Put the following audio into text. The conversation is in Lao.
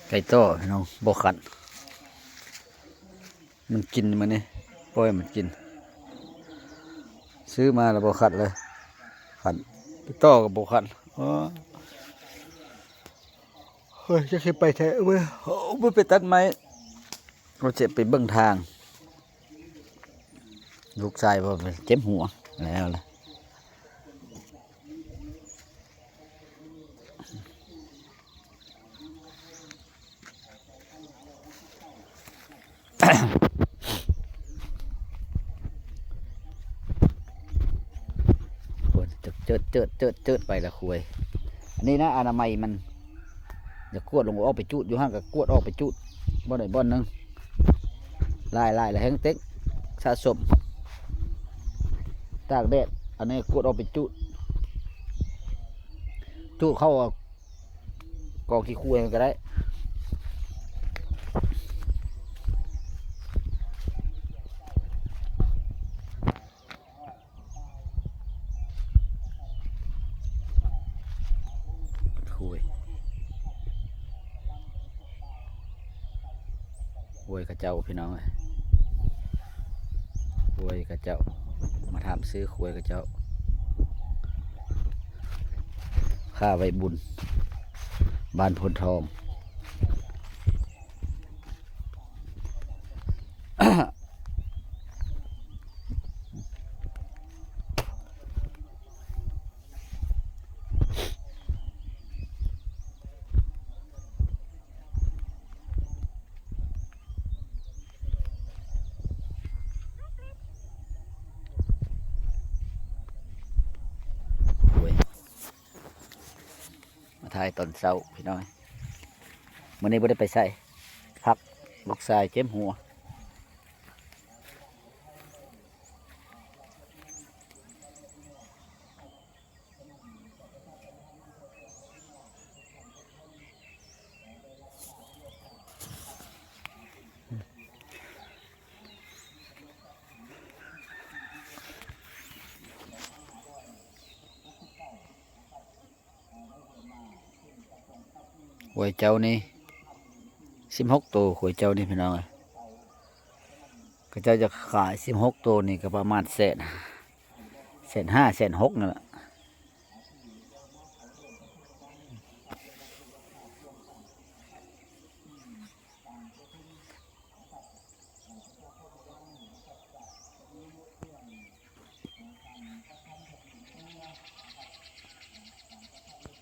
ໄກ່ຕໍ່ພີ່ນ້ອງ ບໍ່ຂັດ ມັນກິນມື້ນີ້ ປ່ອຍມັນກິນ ຊື້ມາແລ້ວບໍ່ຂັດເລີຍ ຂັດໄກ່ຕໍ່ກໍບໍ່ຂັດ. ໂອ້ ເຮີ້ຍ ຈັກຊິໄປໃສເວີ້ຍ ໂອ້ ບໍ່ໄປຕັດໄມ້ ກໍຈະໄປເບິ່ງທາງ ລູກຊາຍວ່າເຈັບຫົວແລ້ວລະ. ໂອ້ຍ ເຈີດ ເຈີດ ເຈີດ ເຈີດໄປລະຄວາຍ. ອັນນີ້ນະ ອະນາໄມມັນ ຢາກກວດລົງ ອອກໄປຈູດ ຢູ່ຫັ້ນກໍກວດອອກໄປຈູດ ບ່ອນໃດບ່ອນໜຶ່ງ ຫຼາຍໆ ລະແຮງເຕັກສະສົມ ຕາກແດດ. ອັນນີ້ກວດອອກໄປຈູດ ຈູດເຂົ້າ ກອງຂີ້ຄວາຍມັນກໍໄດ້. ໂອ້ຍ ໂອ້ຍ ເຂົາເຈົ້າ ພີ່ນ້ອງເອີຍ ໂອ້ຍ ເຂົາເຈົ້າ ມາຖາມຊື້ຄວາຍເຂົາເຈົ້າ ຂ້າໄວບຸນ ບ້ານໂພນທອງ. ໂອ້ຍ ມາຖ່າຍຕອນເຊົ້າພີ່ນ້ອງ ມື້ນີ້ບໍ່ໄດ້ໄປໃສ ພັກ ລູກຊາຍເຈັບຫົວ. ຄວາຍເຈົ້ານີ້ສິບຫົກໂຕ ຄວາຍເຈົ້ານີ້ພີ່ນ້ອງເອີຍ ເຂົາເຈົ້າຈະຂາຍສິບຫົກໂຕນີ້ກໍປະມານແສນ ແສນຫ້າ ແສນຫົກນັ້ນລະ